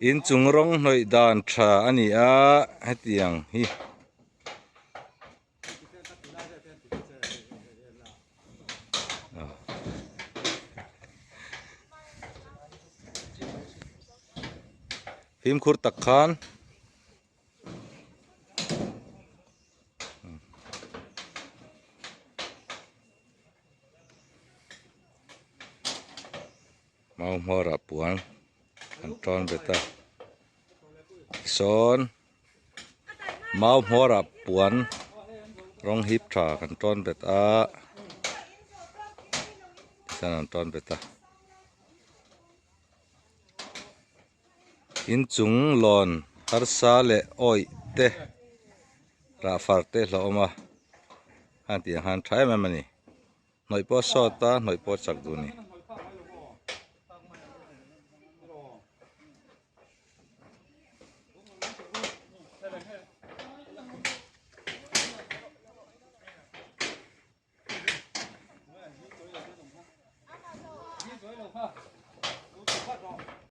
Inchung rawng hnawih dan tha a ni a hetiang hi. Fimkhur tak khan. Mau hmawrah puan an tawn bet a sawn mau hmawrah puan rawng hip tha kan tawn bet a tichuan an tawn bet a. Inchung lawn harsa leh awih te rah far te hlauhawm a han tih ang khan tha em em a ni. Hnawih pawh a sawt a hnawih pawh a chak duh a ni.